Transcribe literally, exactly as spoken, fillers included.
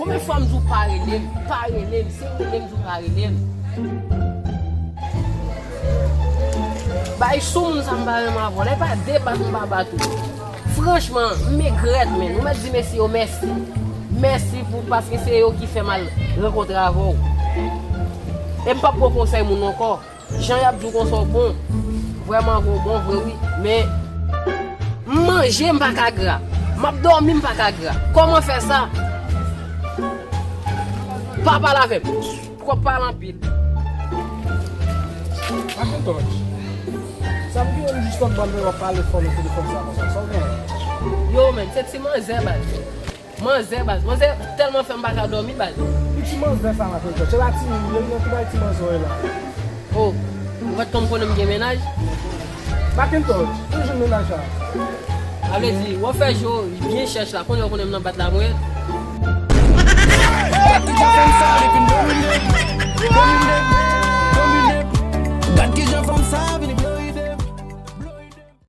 Men fò m di w pa rele m, pa rele m, si w rele m, di w pa rele m. Bay sou moun sa m pa renmen avè w, lè pa debat m pa bat ou. Franchman, m egrèt, men. Ou mèt di mesye yo mèsi. Mèsi pou, paske se yo ki fè m al rankontre avè w. E m p ap pran konsèy moun ankò. Jan y ap di w konsa w bon. Vrèman vre w bon vre wi. Men m manje m pa ka gra. M ap dòmi m pa ka gra. Kòman fè sa? Pa pale avè m. Poko pale anpil. Macintosh. Sa m gen yon jis lòt bòl men w ap pale fò nan telefòn sa konsa. Sa w gen? Yo men, se ti manzè baz. Manzè baz. Manzè tèlman fè m pa ka dòmi baz. Ki ti manzè sa la konsa? Se la ti moun yo ki bay ti manzè yo la. Oh, ou pa t konn konnen m gen mennaj? Macintoch, ou jwenn mennaj sa? Sa vle di, w ap fè je w byen chèch la, konnen w konnen m nan bat la mwen.